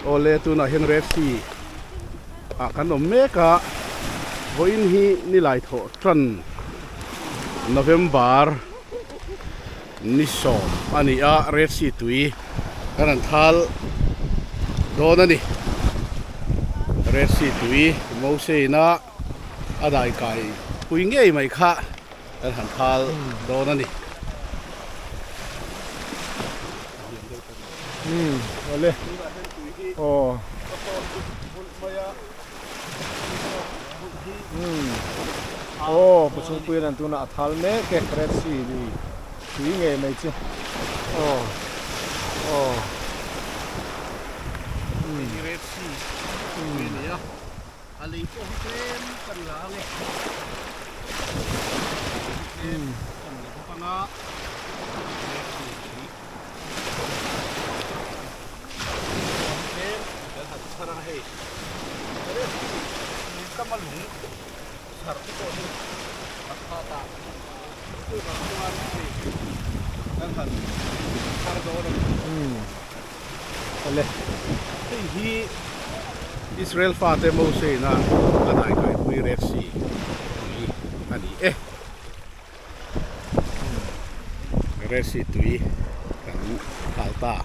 Awle tunah hian Red Sea ah kan awm mek a, vawiin hi nilai thawh tan November ni sawm a ni a, Red Sea tui kan han thal dawn a ni. Red Sea tui Mosei-na a dai kai pui ngei mai kha. Kan han thal dawn a ni. Umm awle aw umm aw pu chhungpui an tunah a thal mek e red sea lui tui ngei mai chu aw aw umm red sea tui a ni a. A lei pawh hi tlem kan la ang e. Tlem kan la bawk ang a. Tlem kan han chhar ang a hei. Tui kama lung chhar te pawh hi a kha ta. Chuvang chuan hei kan han chhar dawn a ni. Awle. Hei hi Israel fate Mosena a daikaipui Red Sea tui a ni e. Red Sea tui kan thal ta.